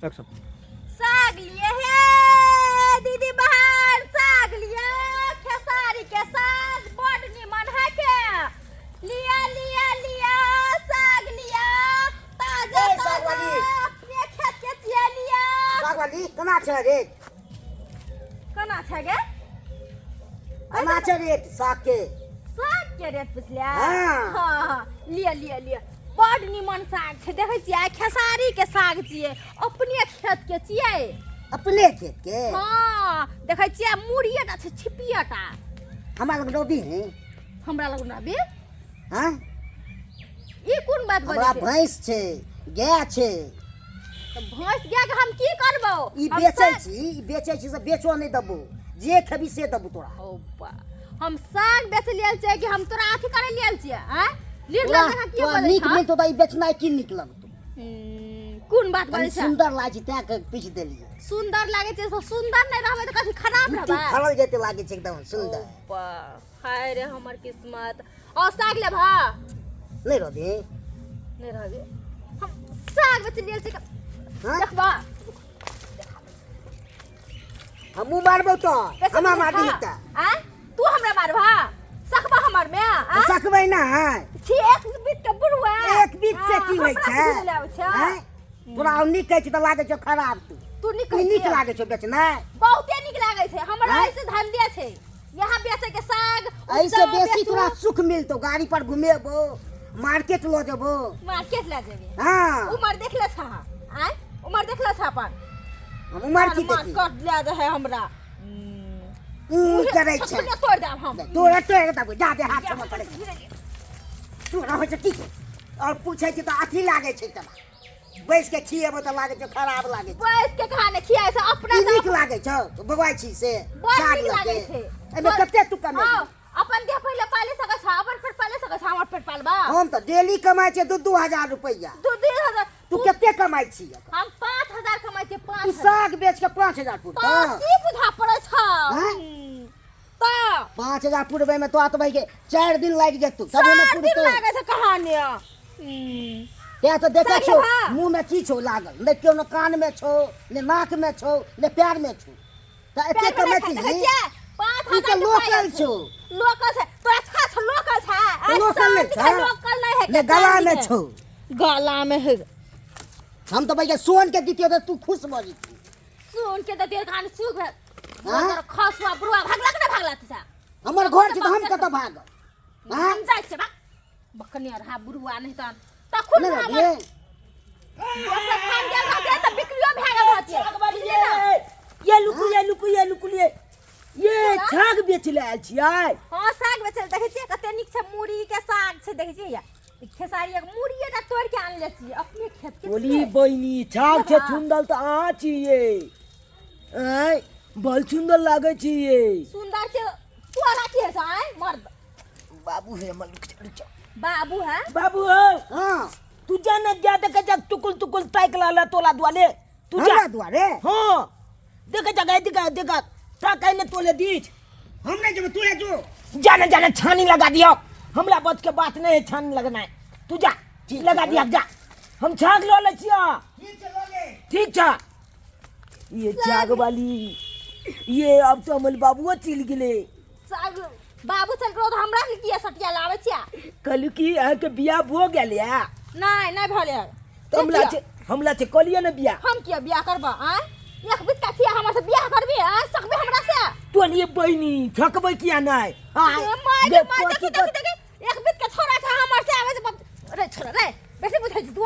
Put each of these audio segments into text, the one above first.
Action. साग लिए हे दीदी बहन, साग लिए, खेसारी के साग बड़ निमन है के। लिया लिया लिया साग लिया ताजा। ए, साग वाली। ताजा अपने खेत के छियै लिया। साग वाली, केना छै रेट? केना छै गे? केना छै रेट साग के? साग के रेट पुछलियै? हाँ। हाँ हाँ, लिअ लिअ लिअ, बड निमन साग छै। देखै छियै, खेसारी के साग छियै, अपने खेत के छियै। अपने खेत के? हाँ, देखै छियै, मुड़िए टा छै, छिपिए टा। हमरा लग रवि है। हमरा लग नबी? हाँ। ई कोन बात बजै हमरा छै? भैंस छै, गाय छै। तऽ भैंस गाय के हम की करबौ? ई हम बेचै साग- छी, ई बेचै छी से बेचो नहि देबौ, जे खेबी से देबौ तोरा। ओ बा, हम साग बेचै लेल छियै कि हम तोरा अथी करै लेल छियै? आँय, लीड तोरा लग की तोरा बजै नीक छह? मिलतौ तऽ ई बेचनाइ की नीक लगतौ? कोन बात कनी बजै छै? सुन्दर लागै छै तैं के पूछि देलियै। सुन्दर लागै छै से सुन्दर नहि रहबै तऽ कथी खराब मिट्टी रहबै? फड़ल जेते लागै छै एकदम सुन्दर। ओ बा, हाय रे हमर किस्मत। और साग लेबह? नहि रहबी? नहि रहबी। हम साग बेचै लेल छियै। हाँ? देखबा। हमहूँ मारबौ तऽ हमरा मारबी तऽ। आँय, तू हमरा मारबह? सकबह हमर में? आँय? सकबै ना। छी एक बीत के बुढ़वा। एक बीत से की होइ हमरा छै? बुझै लए आबै छै? आँय? तोरा हम नीक कहै छी तऽ लागै छौ खराब। तू तू नीक ई कहै नीक छियै? लागै छौ बेचनाइ? बहुते नीक लागै छै हमरा। आँय? ऐसे धंधे छै यहाँ बेचे के साग। एहिसँ उपजा बेसी बेचू। तोरा सुख मिलतौ, गाड़ी पर घुमेबो, मार्केट लऽ जेबो। मार्केट लए जेबे? हाँ। उमर देख ले छा? आँय, उमर देख ले छा अपन? हम उमर की देखी? मार्केट लए जे है हमरा। ऊ करै छै। छतुनिया तोड़ देब हम। तोरा तोड़ देबो, जा दे हाथ समझ पड़ै छै। तोरा होइ छै की? और पूछै छी तऽ अथी लागै छै, तोरा बैस के खिएबो तऽ लागै छौ खराब लागै छै। बैस के कहा ने खियाइ छै अपना। ई नीक लागै छौ बौआइ छी से? बड़ साग नीक लऽ लागै के। छै। एहिमे कते तू कमेबही? हाँ, अपन देह पहिले पाले सकै छ, अपन पेट पाले सकै छ, हमर पेट पालबा? हम तऽ डेली कमाइ छियै 2-2 हजार रुपैआ। 2-2 हजार? तू कते कमाइ छी? हम 5,000 कमाइ छियै, पाँच ई हजार। साग बेच के 5,000 पुरतौ? तऽ की बुझा पड़ै छ? आँय? तऽ 5,000 पुरबै में तो भाई के 4 दिन लागि जेतौ, तबो ने 4 दिन पुरतौ। लागै छै कहानी। तें तऽ देखै साग छौ लेबा? मुँह में की छौ लागल? ने कोनो कान में छौ, ने नाक में छौ, ने पैर में छौ। तऽ एते पेट में नहि कमेती? छै, देखै छियै? पाँच ई तऽ हजार के लोकल पाइ छौ। लोकल छै? तोरा अच्छा छौ, लोकल छै? तऽ लोकल नहि छै? लोकल नहि है। ने गला में छौ? गला में है। हम तऽ भैया सोन के दितियौ तऽ तू खुश भऽ जेती। सुन के दे कान सुख भेल। हाँ? तोर खसुआ बुढ़वा भागलक ने भागलक से। हमर घर छै तऽ हम कतऽ भागब? हाँ? हम जाइ छियै। भाग बकने रहा बुढ़वा, नहीं तऽ तखन नहि हमर रहबिही? दोसर खान गेल रहतियै तऽ बिक्रियो भए गेल रहतियै, बुझलियै ने? ये लुकु, ये लुकु, ये लुकु, ये ये छाग बेच ले आयल छियै? हाँ, साग बेचल। देखै छियै कते नीक छै, मूड़ी के साग छै। देखै छियै, या ई खेसारी के मूड़िए टा तोड़ि के आनले छियै, अपने खेत के बोली छियै। बहिनी, छाग छै लेबा? सुन्दर तऽ अहाँ छियै। आँय, बड़ सुन्दर लागै छियै। सुन्दर छै? तोरा की है आँय मर्द? बाबू है हमर, रुक जा, रुक जा। बाबू है? बाबू हो। हाँ। तू जा न, जा देखे जा, टुकुल टुकुल ताक लाला तोला दुआले तू जा। हमरा दुआरे? हाँ, देखे जा, देखे देखे, ताक ने तोले दीच। हम नहीं जेबै, तू जो। जाने जाने, छानी लगा दियो। हमरा बच के बात नहीं है छानी लगना है। तू जा, ठीक लगा छै। दिया जा, हम छाग लो ले छियो। ठीक छै, लऽ ले। ठीक छा। ये छाग वाली, ये अब तो हमर बाबुओ चल गेले। साग बाबू चल गेलो तऽ हमरा के किया सटिया लाबै छियै? कहलू कि अहाँके बियाह भऽ गेल या? नहि, नहि भेलै। तऽ हमरा छै, हमरा छै कहलियै ने बियाह। हम किया बियाह करबऽ? आँय, एक बित्ता छियै, हमरा से बियाह करबी? आँय, सकबे हमरा से? तोलिए बहिनी, थकबै किया नहि? आँय, ए my गे, गे my, कथी देखी देखी देखी, एक बित के छोरा छै, हमर से आबै छै बाप रे। छोरा रे, बेसी बुझै छी तू?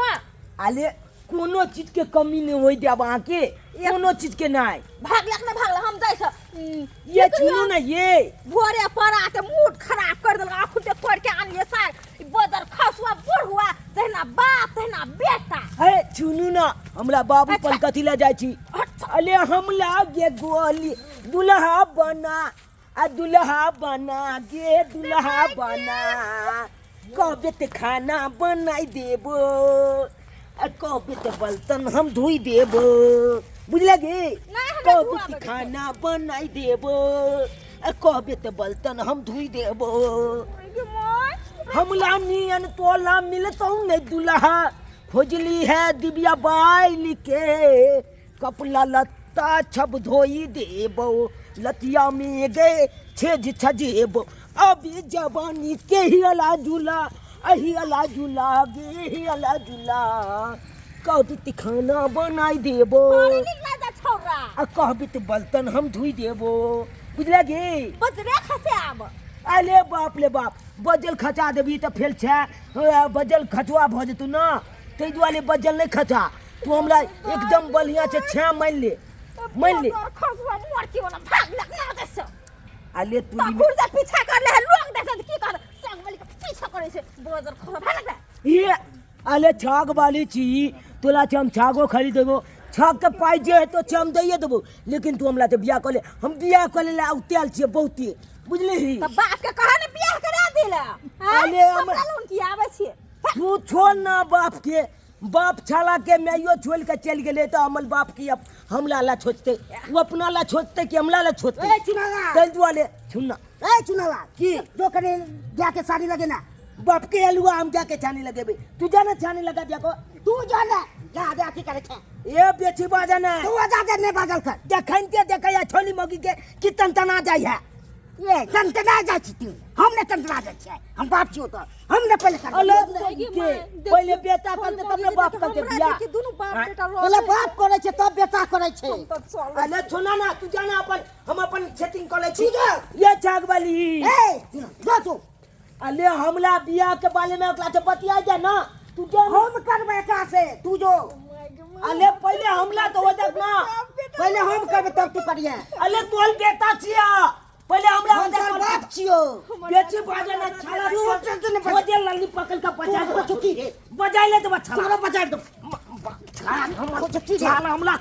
आले, कोनो चीज के कमी नहि होइ देब अहाँके, कोनो चीज के नहि। भागलक ने भागलक, हम जाइ छ। ये सुनू ने ये। भोरे पड़ा के मूड खराब कर देलक। आखुन ते तोड़ के आनलिए साग। ई बदर खसुआ बुढ़ुआ, जहिना बाप तहिना बेटा। हे सुनू ने, हमरा बाबू पर कथी लए जाइ छी? अच्छा। अले हम गे गोली दुल्हा बना आ दुल्हा बना गे दुल्हा बना, कहबे ते खाना बनाइ देबो आ कहबे ते बर्तन हम धोइ देबो, बुझले गे? नहि, हमरा कहबे धोआबै ते के छै। खाना बनाइ देबो आ कहबे ते बर्तन हम धोइ देबो। गे my. हमला नियन तोला मिलतौ ने दुल्हा। खोजली है दिव्या बाइल के कपड़ा लत्ता छब धोई देबो लतिया में गे छेज छजेबो अभी जवानी के ही अला झूला अही अला झूला गे ही अला झूला कहबी त खाना बनाई देबो बड़ी नीक लागत छौरा आ कहबी त बर्तन हम धोई देबो बुझला गे बजरे खसे आब अरे बाप रे बाप बजल खचा देबी तऽ फेर छै बजल खचुआ भऽ जेतौ ने ताहि दुआरे बजल नहि खचा तू हमरा एकदम बढ़िआँ छै छे मानि ले मानि ले खसुआ मोरकी वाला भाग लग ना दे अले तू तो खुर्जा पीछा कर ले लोग देखत की कर संग वाली के पीछा करे छै बजर खसुआ भाग लग ये अले छाग वाली छी तोला छै हम छागो खरीद देबो छाग के पाइ जे हेतौ से हम दैए देबो लेकिन तू हमरा से बियाह कऽ ले हम बियाह कऽ ले उतायल छियै बहुते बुझलिही त बाप के कहा ने बियाह करा देला अरे हम- हमरा लोन की आबै छी तू छोड़ ना बाप के बाप छाला के माइयो छोड़ के चलि गेलै तऽ हमर बाप की अब हमरा ला छोड़तै ओ अपना ला छोड़तै कि हमरा ला छोड़तै ए चुनाला ताहि दुआरे सुन ना ए चुनाला की? जो कने जाके साड़ी लगे ना बाप के अलुआ हम जाके छाने लगेबे तू जाना छाने लगा दिया को तू जो ना जा दे अथी करे छे ए बेची बाजा ना तू जा दे ने बाजल कर जखन के देखै छोली मौगी के कि तनतना जाइ है ए तनतना जाइ छी तू हम ने तनतना जाइ छियै हम बाप छियो तो हम ने पहिले करबै अलग के पहिले बेटा करते तब ने बाप करते बियाह दुनू बाप बेटा पहिले बाप करे छै तब बेटा करे छै अरे छोना ना तू जाना अपन हम अपन सेटिंग कर ले छी ये छाग वाली ए जो तू अरे हमला बियाह के बारे में ओकरा से बतिया जा ना तू जा हम करबै एकरा से तू जो अरे पहिले हमला तो हो जात ना पहिले हम करबै तब तू करिए अरे तोल बेटा छिया पहिले हमरा हम तोर बाप छियो बेची बाजे ना छाला तू चल तू ने बजे लल्ली पकड़ के बजा तू चुकी रे बजाय ले तो छाला तोरा बजा दो हमरा चुकी रे छाला हमला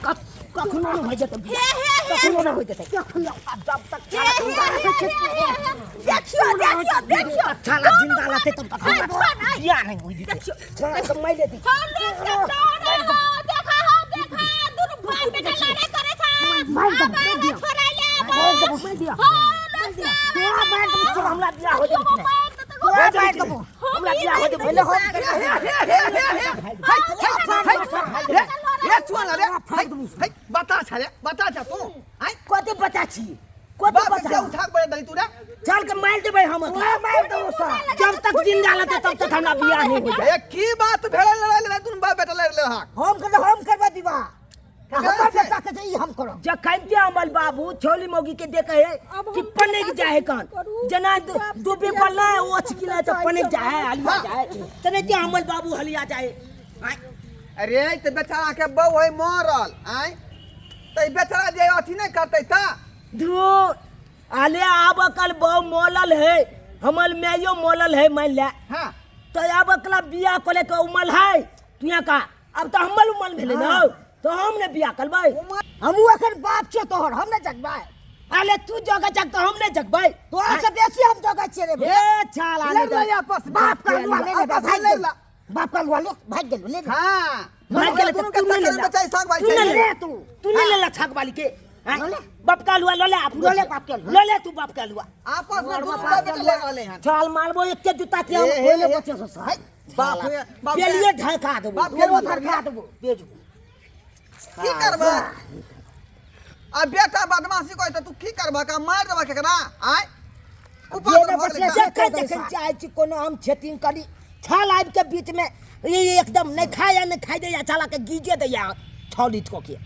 कखनो न हो जेतै कखनो न हो जेतै कखनो जब तक हे हे हे हे हे देखियो देखियो देखियो छाला जिंदा रहतै तब तक हमरा बियाह नहीं होई देतै छाला के मारि लेतै हम लोग के डर हो देखा हो देखा दुनू भाई बेटा लड़ाई करे छा मार दो, मार दियो। छोड़ा ले मार दो, मार दियो। हो लोग सब तोरा मार दो तोरा हमरा बियाह हो जेतै तोरा मार दो हमरा बियाह हो जेतै पहिले हम रे चुआ रे हे बता छ रे बता छ तू आइ कथी बता छी कथी बाप बता से उठा के बड़े दली तू रे चल के मार देबै हम तोरा मार दो सर जब तक जिंदा रहतै तब तक हमरा बियाह नहीं हो जाए ए की बात भेल लड़ाई लड़ाई दुनू बाप बेटा लड़ ले हाक हम कर हम करबै विवाह हमर बेटा के जे ई हम करब जखन के अमल बाबू छोली मौगी के देखे है कि पनेक जाए कान जना दुबे पर ना ओछ किला तो पनेक जाए हलिया जाए तने के अमल बाबू हलिया जाए अरे ते बेचारा के बहू है मरल आय ते बेचारा जे अथी नहीं करते ता धू आले आब कल बहु मोलल है हमर माइयो मोलल है मान ले हां तो आब अकला बियाह करे के उमल है तू यहाँ का अब तो हमर उमल भेलै ना तो हम ने बियाह करबै हमहूँ अखन बाप छियो तोहर हम ने जगबै अरे तू जगह जग तो हम ने जगबै तोरा से बेसी हम जगै छियै रे ए छाला लड़ ले आपस में। बाप का लुआ ले ले आपस में भाग लड़ गेलू ला। बाप का लुआ ले भाग गेलू ले ले। हां भाग गेलै दुनू तऽ के तू नहि चक्कर लेला। में बचाई साग भाई तू नहि छै। लेला। तू तू नहीं लेला छाक वाली के हैं? लऽ ले। बाप का लुआ लऽ ले आप लऽ ले बाप के लुआ। लऽ ले तू बाप का लुआ आपस में दुनू बाप बेटा लड़ रहले हन छाल मारबो एके जूता के हम ए, ए, पहिले ए, बच्चे से सहाय बाप रे, बाप रे। पेलिए ढका देबो बाप के तोरो लुआ धरखा देबो बेजू की करबा आ बेटा बदमाशी करे त तू की करबा का मार देबा केकरा आय ऊपर जे से ने भर बचले ले से जखन जखन चाहै छी कोनो हम छेतिन करी छाल आबि के बीच में ई एकदम नहीं खाया नहीं खाइ दैया छाला के गीजे दैया छौली ठोके